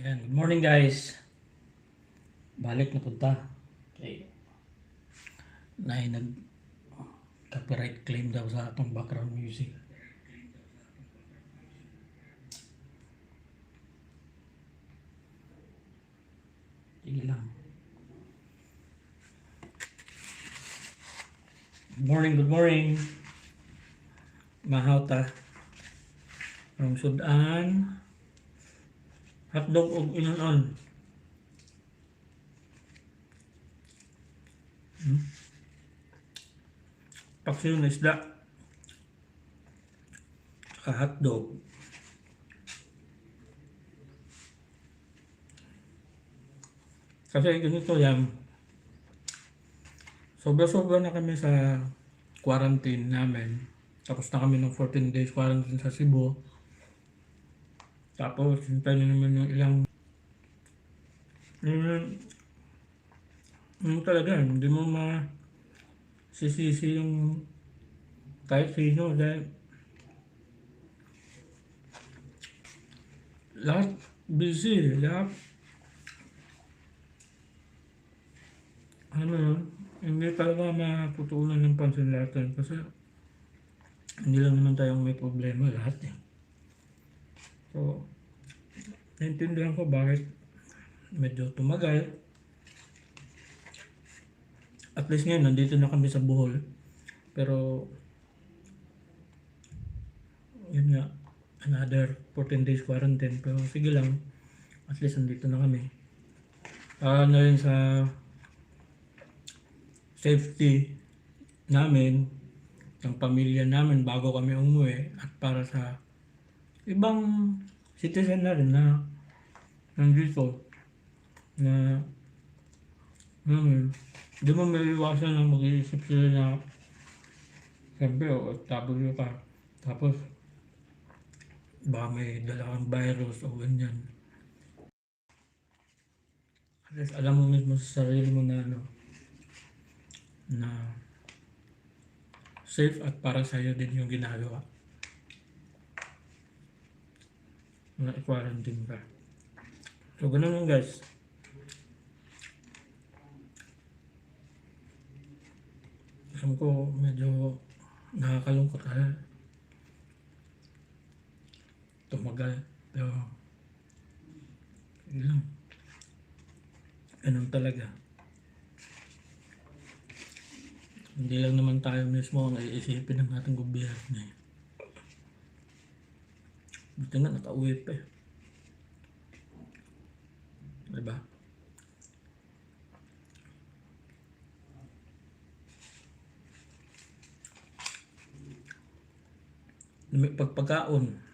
Ayan, good morning, guys. Balik na punta. Okay. Nay nag copyright claim daw sa atong background music. Sige lang. Good morning, good morning. Mahaw ta. Ang sudan. Hotdog og inunon. Paksiw na isda. Tsaka hotdog. Kasi ganito yan. Sobra-sobra na kami sa quarantine namin. Tapos na kami ng 14 days quarantine sa Cebu. Tapos, hintay na naman yung ilang yun, yun talaga, hindi mo ma sisisi yung kahit sino dahil lahat busy, lahat ano yun, hindi talaga matutuunan ng pansin lahat yun kasi hindi lang naman tayong may problema, lahat eh. So, naintindihan ko bakit medyo tumagal. At least ngayon, nandito na kami sa Bohol. Pero, yun nga, another 14 days quarantine. Pero sige lang, at least nandito na kami. Para na rin sa safety namin, ng pamilya namin bago kami umuwi, at para sa ibang citizen na rin na nandito na di mo maiiwasan na mag-iisip sila na siyempre OFW ka, tapos baka may dala kang virus o ganyan. At least alam mo mismo sa sarili mo na ano, na safe at para sa'yo din yung ginagawa na i-quarantine ka. So, ganun lang, guys. Alam ko, medyo nakakalungkot kasi tumagal. Pero, yun lang. Ganun talaga. Hindi lang naman tayo mismo ang iisipin ng ating gobyerno eh. Buti nga nakauwi pa eh. Diba? May pagpagkaon.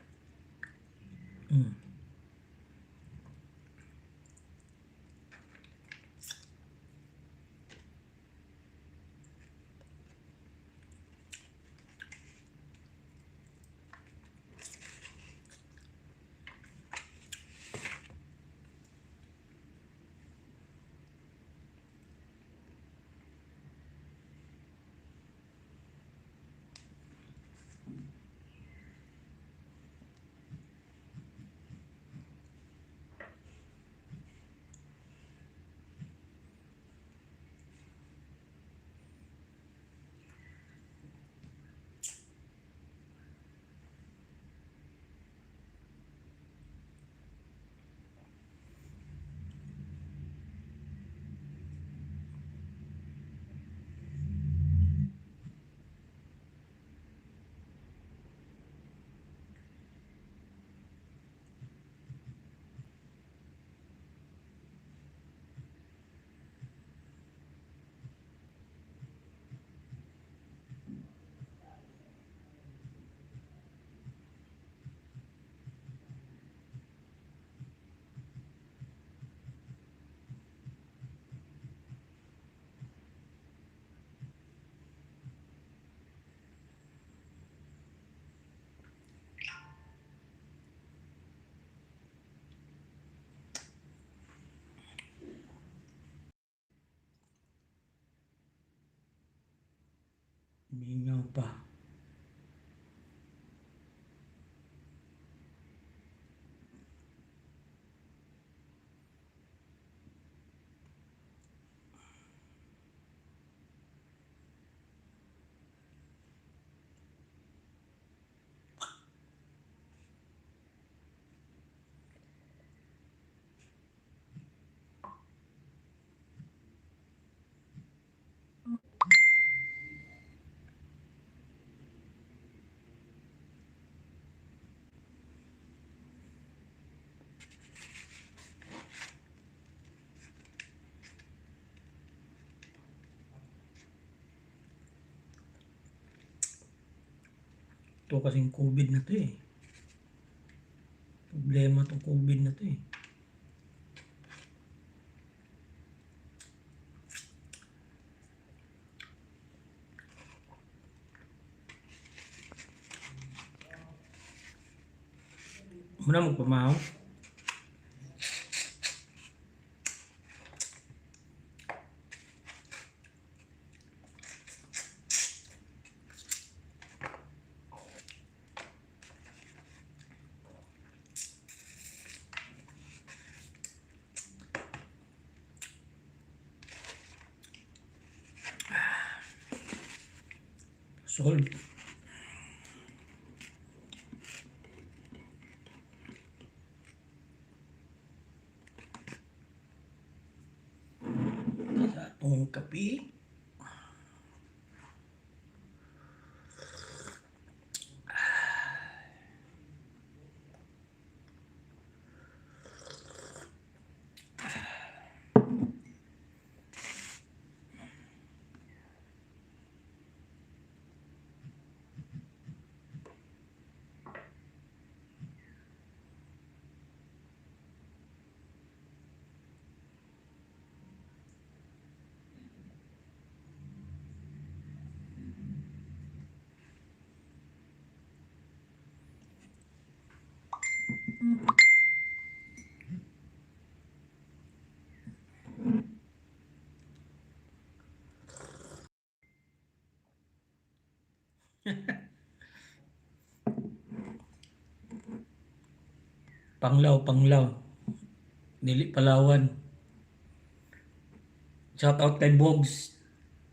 Mingaw pa. Ito kasing COVID na to eh. Problema tong COVID na to eh. Muna magpamahaw. Solve. Sa atong kape. Panglaw, panglaw. Dili Palawan. Shout out kay Bogs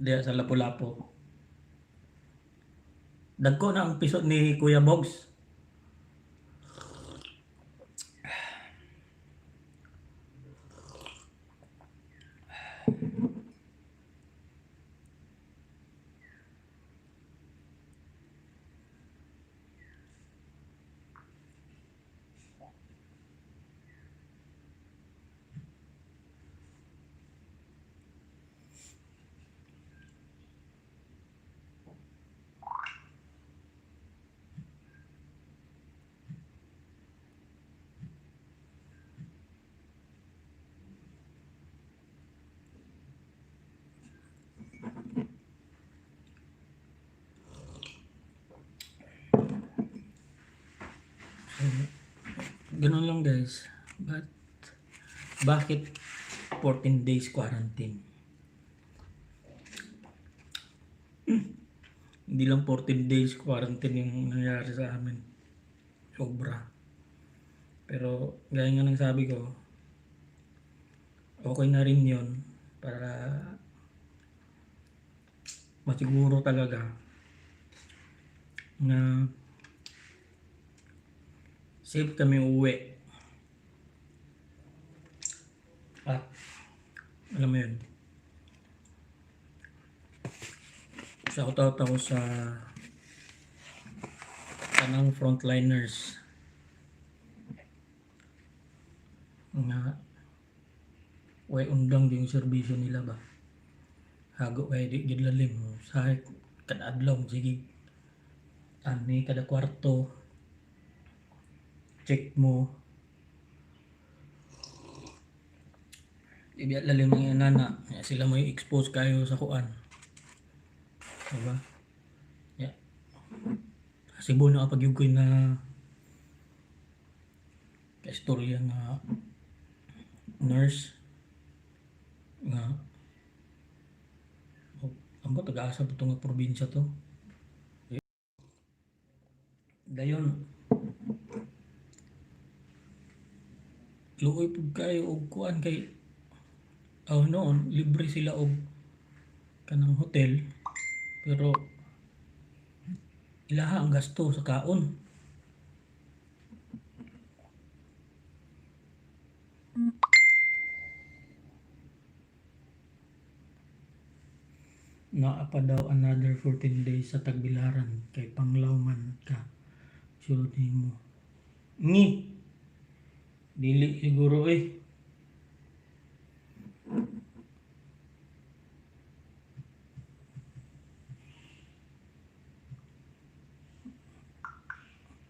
diya sa Lapu-Lapu. Dagko na ang piso ni Kuya Bogs. So, ganun lang guys. But bakit 14 days quarantine? Hindi lang 14 days quarantine yung nangyari sa amin. Sobra. Pero gaya nga ng sabi ko, okay na rin yun para masiguro talaga na safe kami uwi. At alam mo yun, shout out ako sa kanang frontliners nga way undang yung serbisyo nila ba. Hago kay di gid lalim sa kada adlaw sige ani kada kwarto check mo. Di lalim ang inana sila may expose kayo sa kuan. Diba? Yeah. Cebu na kapag yung na istorya nga nurse nga ang ba taga-asa pa itong probinsya to. Dayon luoy pud kayo og kuan kay oh noon libre sila og kanang hotel pero ilaha ang gasto sa kaon. Naa pa daw another 14 days sa Tagbilaran kay panglaw man ka sulod nimo. Ngi. Dili siguro eh.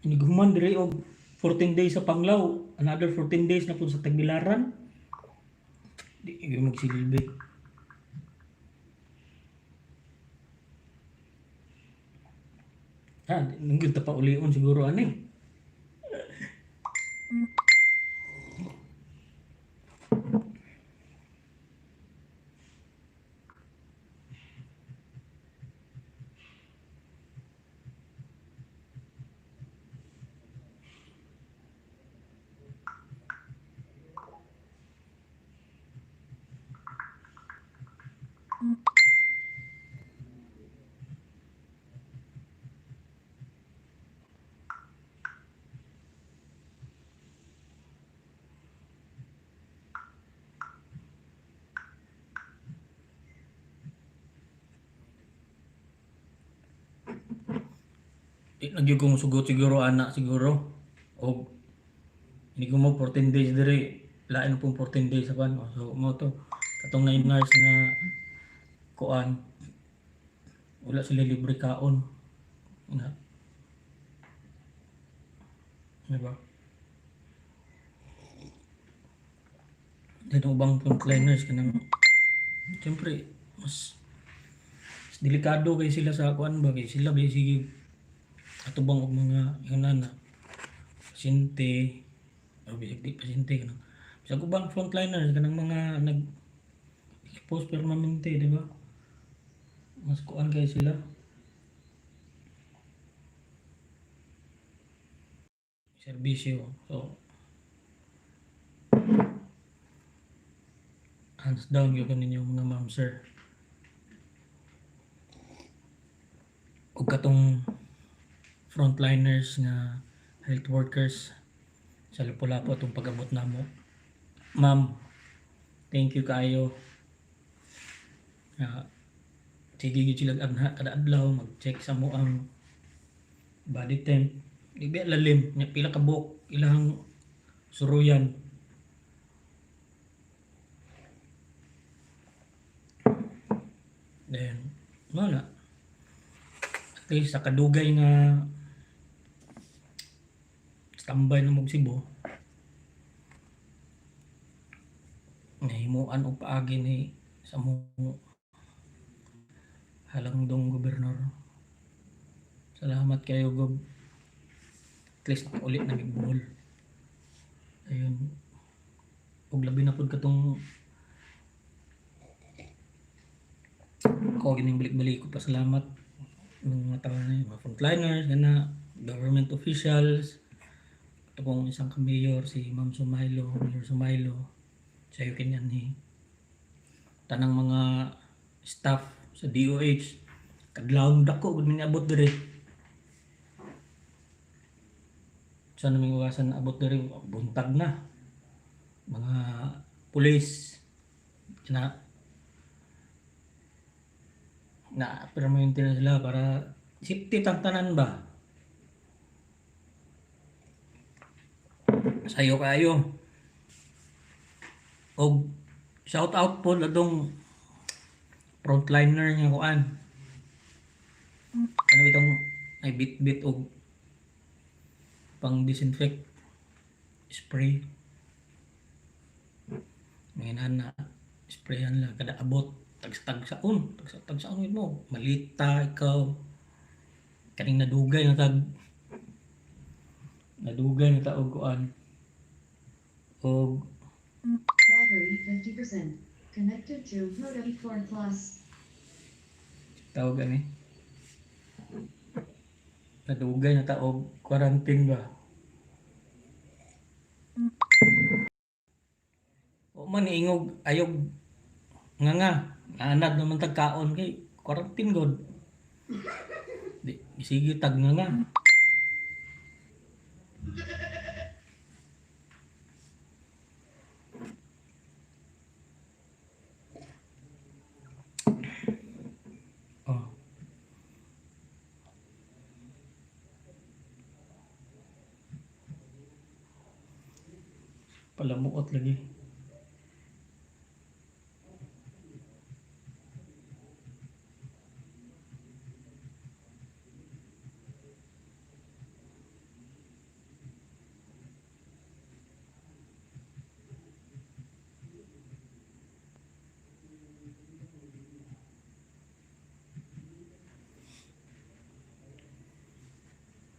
Inighuman diri og 14 days sa Panglao, another 14 days na pud sa Tagbilaran. Di gyud magsilbi. Ha, di gyud ta paulion siguro ani. Di na gyud ko mosugot siguro ana siguro. Og hindi ko mo 14 days diri, lain pong 14 days sa kuan. So mo to katong 9 hours nga kuan, wala sila libre kaon. Na. Diba? Then ubang frontliners kanang siyempre mas delikado kay sila sa kuan ba, kay sila ba sige atubang og mga yun na pasyente o bisag di pasyente kanang bisag ubang frontliners kanang mga nag expose permanente, di ba? Mas kuan kay sila serbisyo. So hands down gyud ninyo mga ma'am sir. Og katong frontliners nga health workers sa Lapu-Lapu atong pag-abot namo. Ma'am, thank you kaayo. Sige gyud sila agna kada adlaw mag-check sa mo ang body temp. Di ba lalim nya pila ka buok ilang suruyan. Then wala. At least sa kadugay nga standby na mog Cebu, nahimuan og paagi ni sa mo halangdong gobernador. Salamat kayo, Gob. At least nakauli na mig Bohol. Ayun. Ug labi na pud katong ako gining balik-balik ko pasalamat mga tao na mga frontliners, gana, government officials, ito pong isang ka-mayor, si Ma'am Sumaylo, Mayor Sumaylo, sa iyo kinyan ni tanang mga staff sa DOH, kadlawong dako gud mi niabot diri. Sa naming uwasan na abot diri, buntag na. Mga pulis na na permanente na sila para safety tantanan ba. Sayo kayo. Og shout out po ladong frontliner nga kuan. Ano itong ay bit-bit og pang disinfect spray. Ngayon na sprayan lang kada abot tagsa-tagsaon, tagsa-tagsaon mo. Malita ikaw kaning nadugay na tag nadugay na taog kuan. Og Battery 50%. Connected to Moto E4 Plus. Tawag ani. Nadugay na taog quarantine ba. O man ingog ayog nga nga anad naman tag kaon kay quarantine god. Di sige tag nga nga. Oh. Palamuot lagi.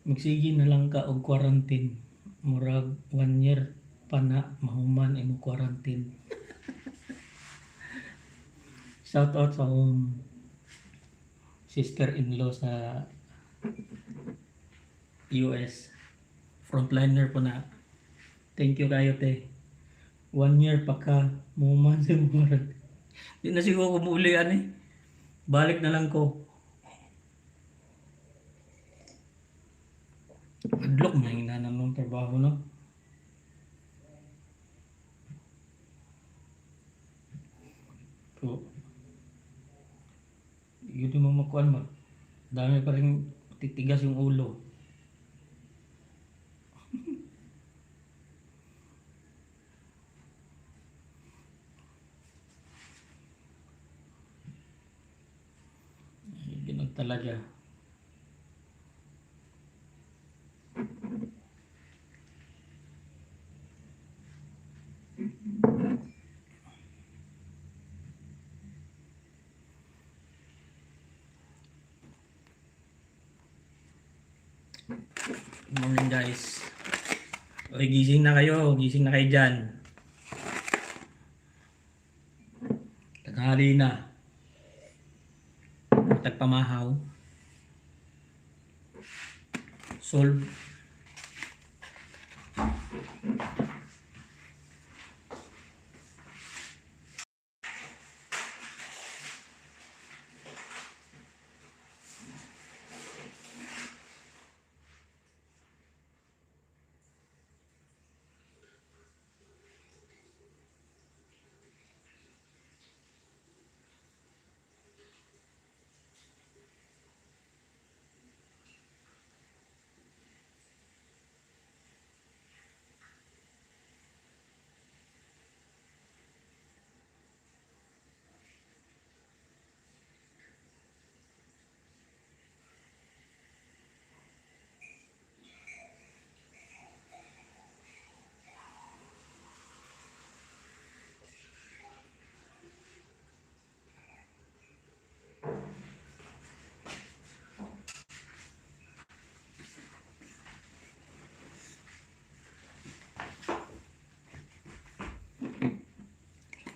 Magsige na lang ka og quarantine. Murag one year pa na mahuman imong quarantine. Shout out sa akong sister-in-law sa US. Frontliner po na. Thank you kayo, te. One year pa ka mahuman sa imong quarantine. Di na siguro ko muuli ani. Balik na lang ko. Adlok na yung ng trabaho, no? So, yun yung mga makuan mo. Dami pa rin titigas yung ulo. Ay, ganun talaga. Good morning, guys. Okay, gising na kayo. Gising na kayo dyan. Tanghali na. Tagpamahaw. Solve.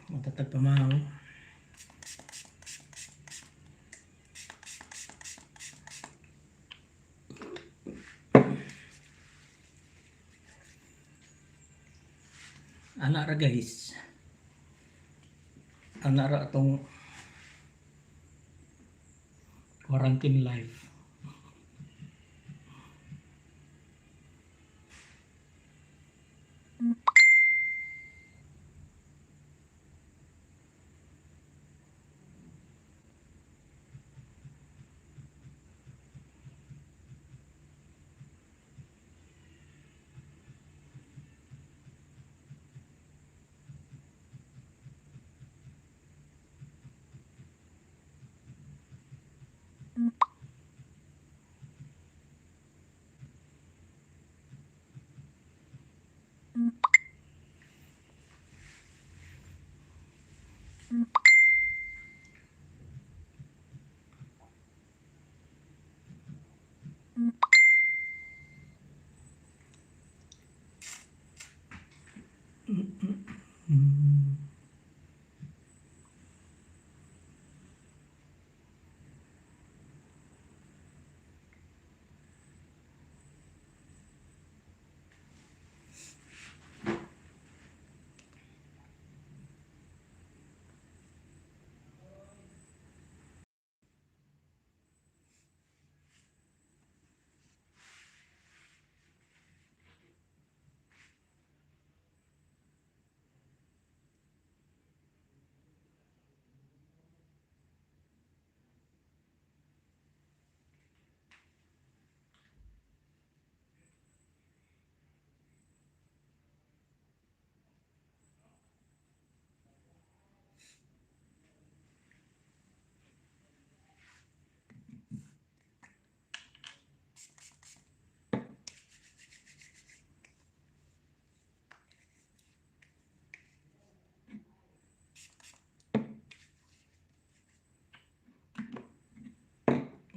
Matatagpamahaw. Ana ra, guys. Ana ra atong quarantine life.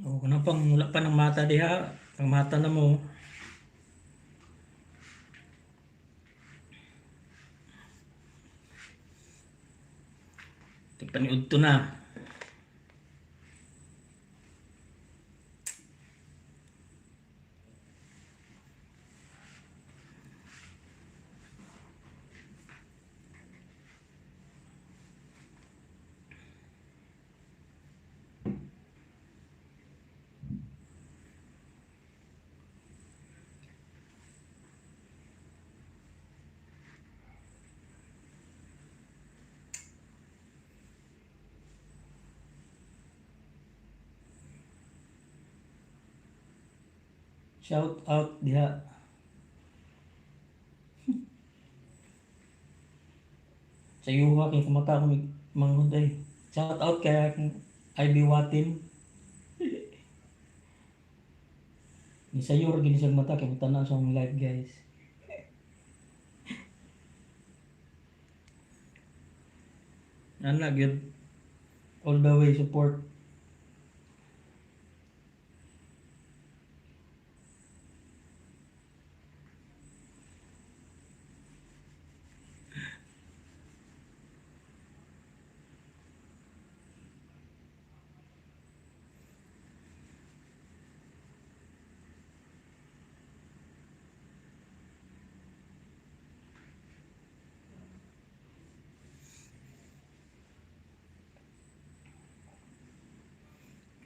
Oh, kuna pang wala pa ng mata diha. Pangmata na mo. Tigpaniud to na. Shout out diha. Sa yuha kay kumata ako manghod ay. Shout out kay Ivy Watin. Ni sayo ra gini siyang mata kay mutanaw sa akong live, guys. Ana gyud, all the way support.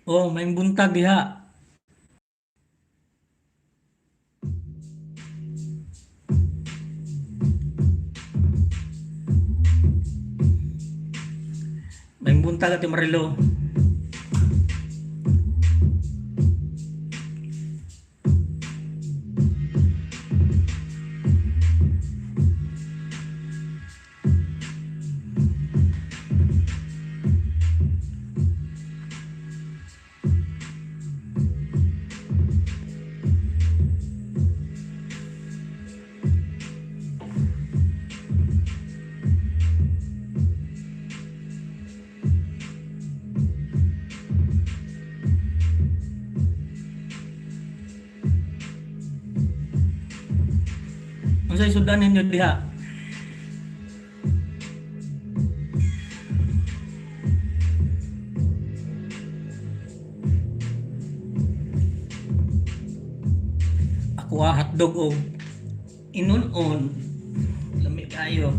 Oh, may buntag diha. May buntag, Ate Marilo. Unsay sudan ninyo diha? Ako ah, hotdog og inunon. Lami kayo.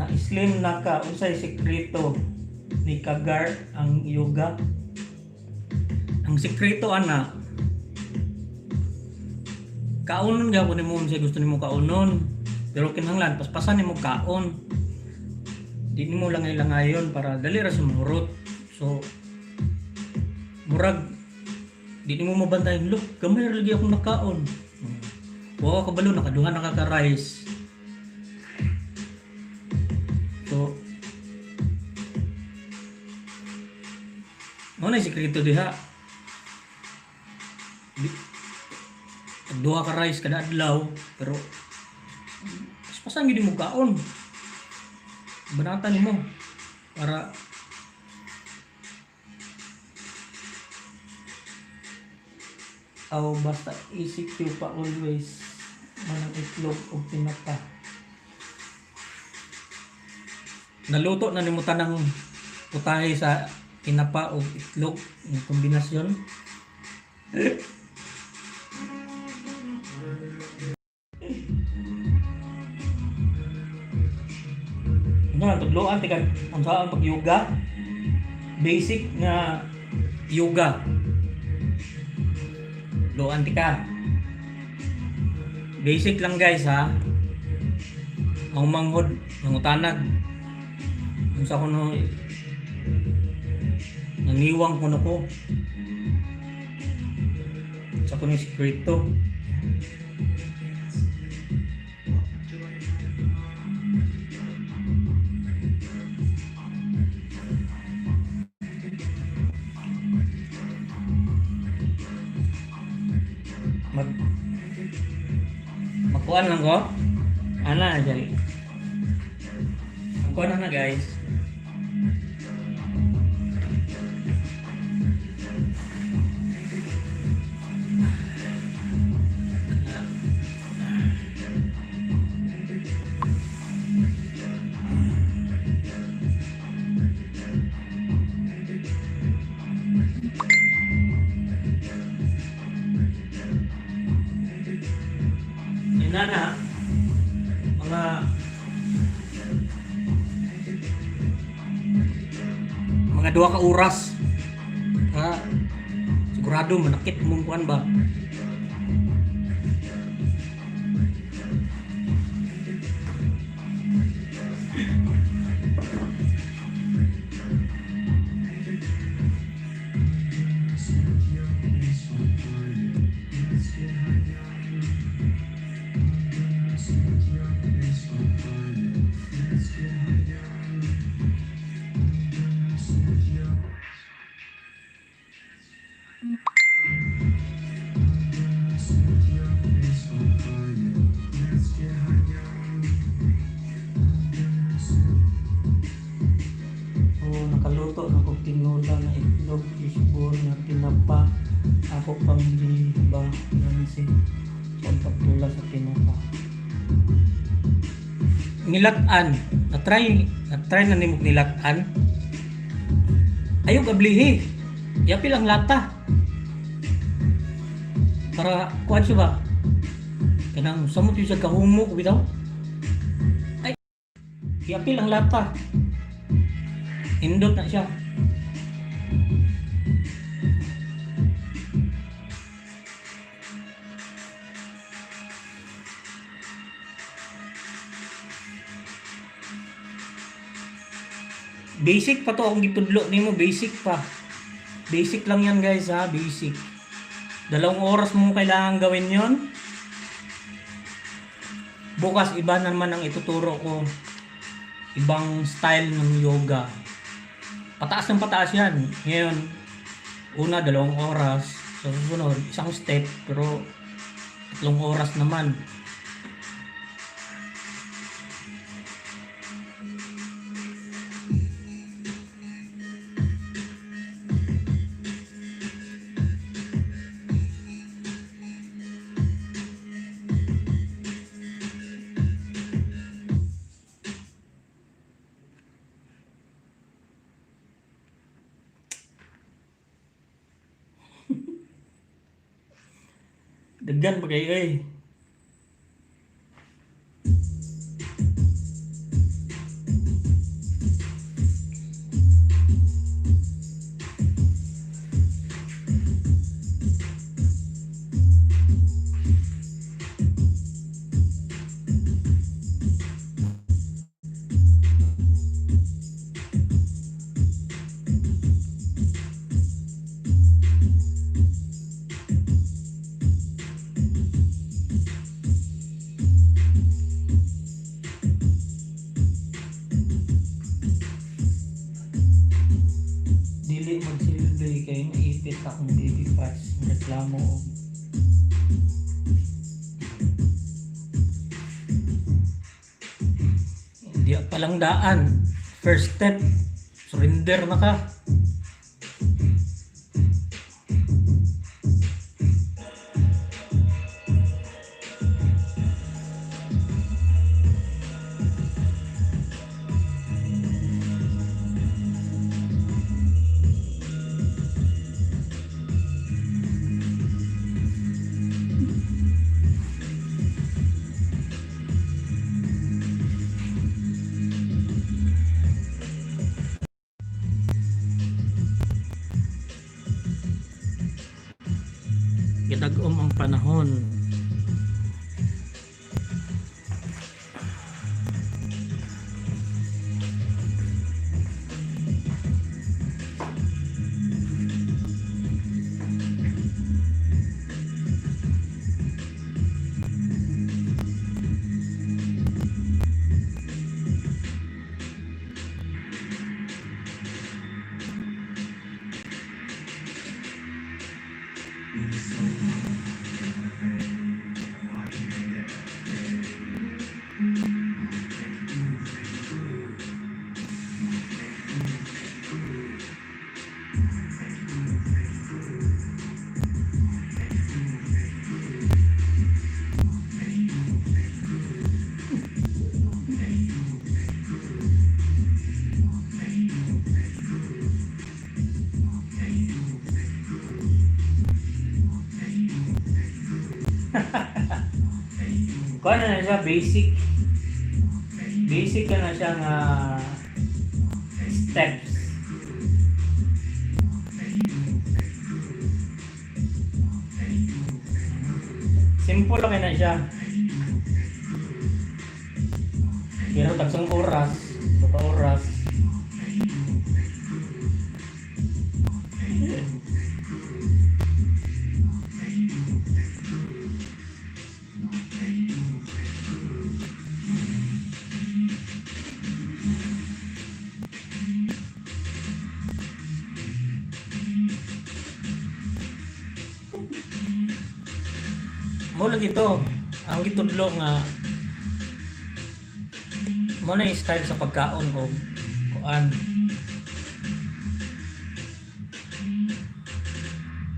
Na slim na ka, unsay sekreto ni Kagar ang yoga? Ang sekreto ana, kaunon gyapon nimo unsay gusto nimo kaunon. Pero kinahanglan paspasan nimo kaon. Di nimo langay-langayon para dali ra sa mahurot. So murag di nimo mabantayan, look, gamay ra lagi akong nakaon. Wa ka kabalo nakaduha na ka ka rice. So mao na sekreto diha. Duha ka rice kada adlaw, pero paspasan gyud mo kaon. Banatan nimo para aw basta ECQ pa always manang itlog og tinapa. Naluto na nimo tanang putahe sa tinapa og itlog ng kombinasyon. Ano, tudloan tika unsa ang pag-yoga? Basic nga yoga. Tudloan tika. Basic lang, guys, ha. Ang manghod nangutanag. Unsa kuno nangiwang kuno ko. Sa kuno sekreto. Kuan lang ko. Ana, dyan. Ang kuan na, guys. Yun na na. Mga 2 ka oras. Ha? Sigurado manakit mong kuan ba? Oh, nakaluto na kog tinola na itlog, fishball na tinapa. Ako pang ba nansi sa pagtula sa tinapa. Nilak-an. Na-try na nimo nilak-an. Ayaw gablihi. Yapil ang lata. Para kuan siya ba? Kanang samot yun siya kahumok bitaw. Ay, yapil ang lata. Indot na siya. Basic pa to akong gitudlo nimo, basic pa. Basic lang yan, guys, ha, basic. 2 oras mo kailangan gawin yon. Bukas iba naman ang ituturo ko. Ibang style ng yoga. Pataas ng pataas yan. Ngayon, una, 2 oras. Sa susunod, isang step, pero 3 oras naman. Daghan ba kayo eh. Dili magsilbi kay naipit akong baby fats. Reklamo og hindi pa lang daan. First step, surrender na ka. Gitag-om ang panahon. Kuan na siya, basic. Basic na siya nga steps. Simple lang na siya. Pero tagsang oras, 2 oras. Mo lagi to, ang gitudlo nga mo na yung style sa pagkaon o kuan.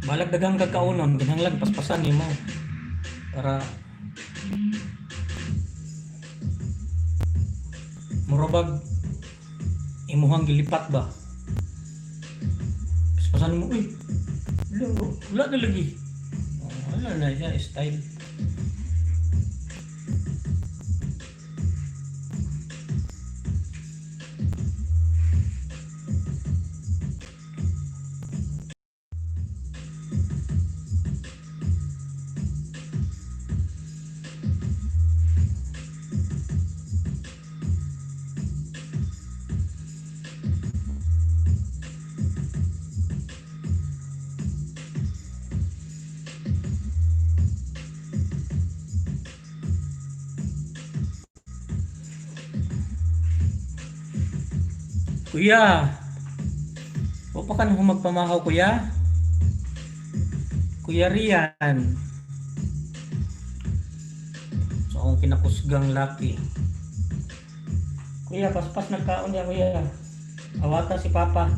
Balag daghang kagkaonon, kinahanglan paspasan nimo para murabag imuhang gilipat ba. Paspasan mo, uy, wala na lagi. Oh, wala na siya style. Kuya, wa pa ka na magpamahaw, kuya? Kuya Rian. So, akong kinakusgang laki. Kuya, paspas nagkaon niya, kuya. Awata si Papa.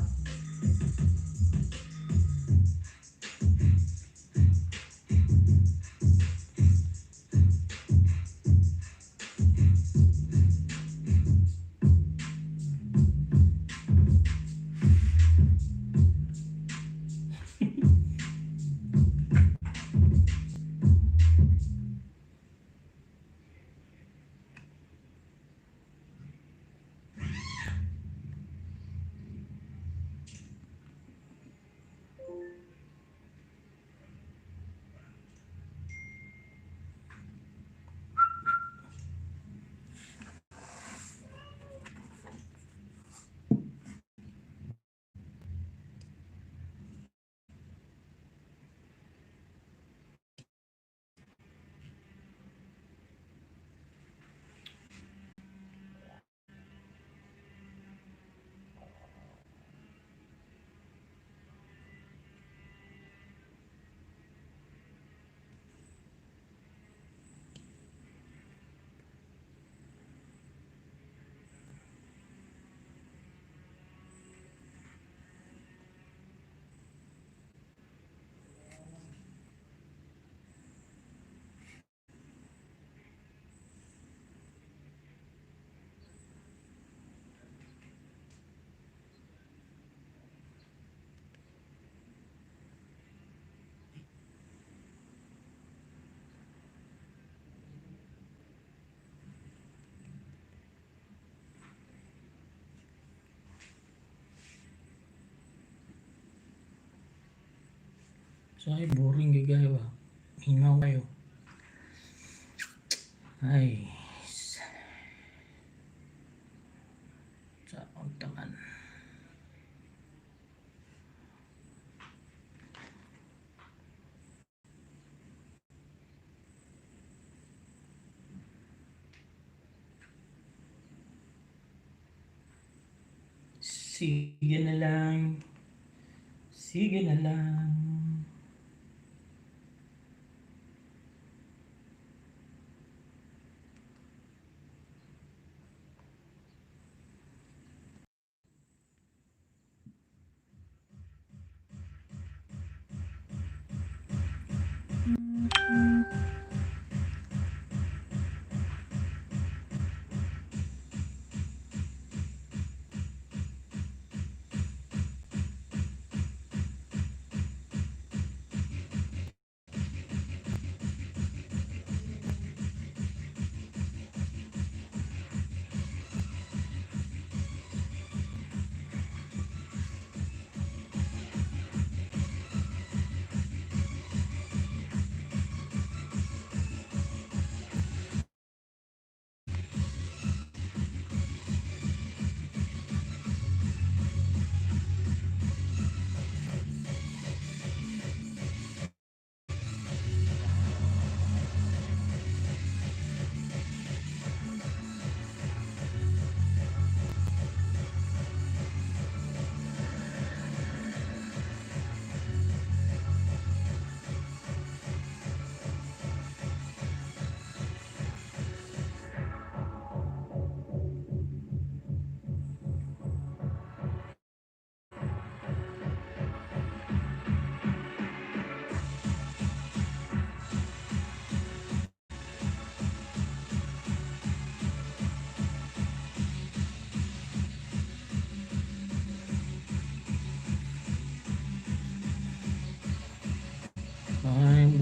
Ay, boring gyud ba? Hingaw kayo. Ay. Sa taman. Sige na lang. Sige na lang.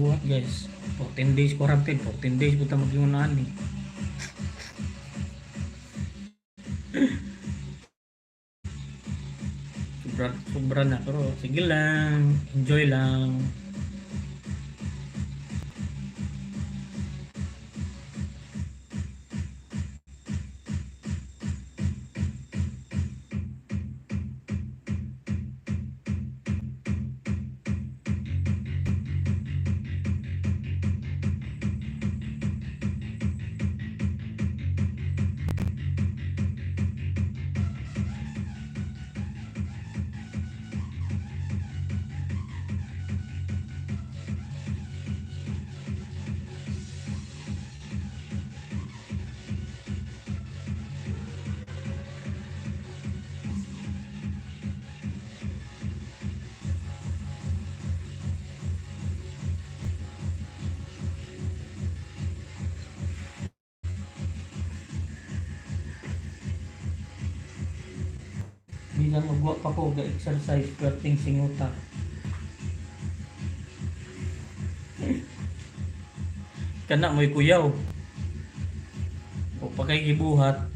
buhat guys. 14 days quarantine, 14 days punta mag-ingunahan eh. Sobra, sobra na, pero sige lang, enjoy lang. Bilang magwa pa ko ga-exercise perting singuta. Kana mo'y kuyaw. O pa kay gibuhat.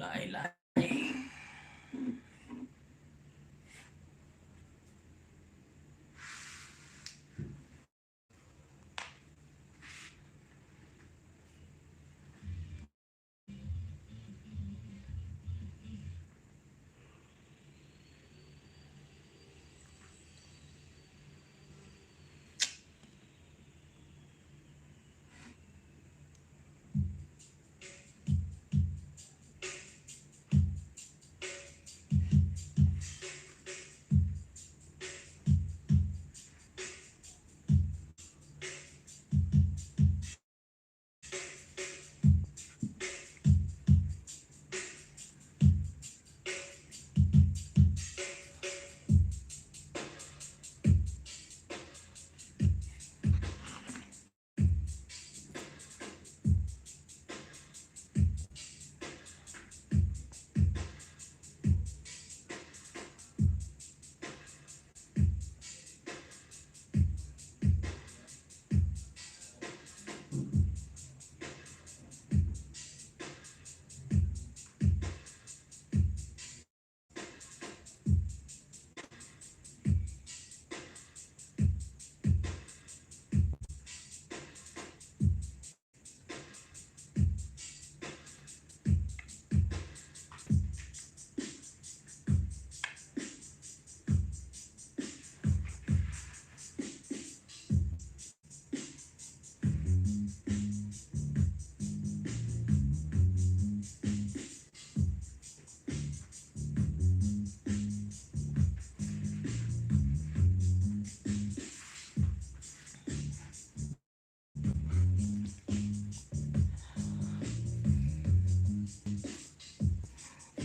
Lai-lai.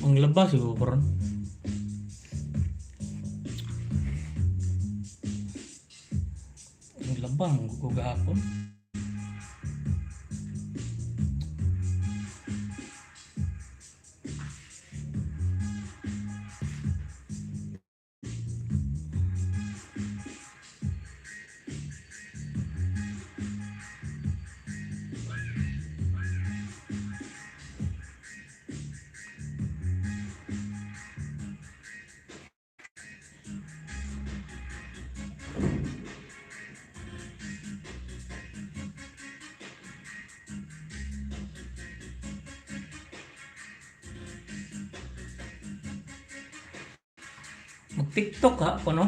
Ang labas siguro karon. Ang labang ko gahapon. Mag-TikTok ha ako, no?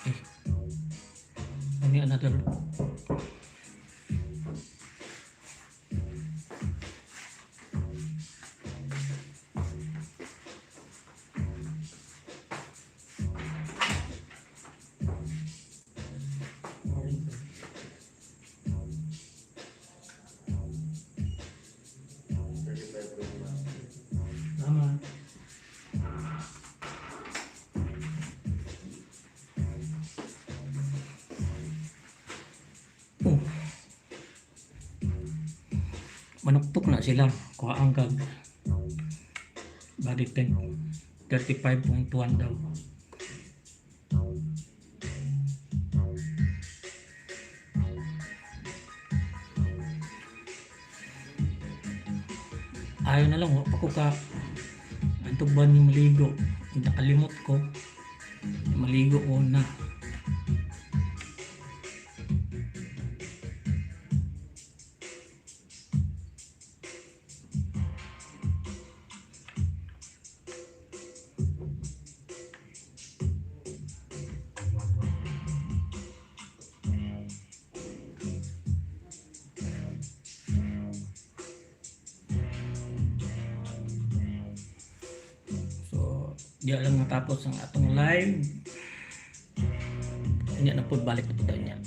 Eh. Ano another. 35.1. Tama. Oh. Manuktok na sila. Kuha ang kag body temp. 35.1 daw. Ayaw na lang, wa pa ko ka antugban yung maligo. Nakalimot ko. Maligo ko na. So, di lang natapos ang atong live. Unya na po, balik na po tayo niya.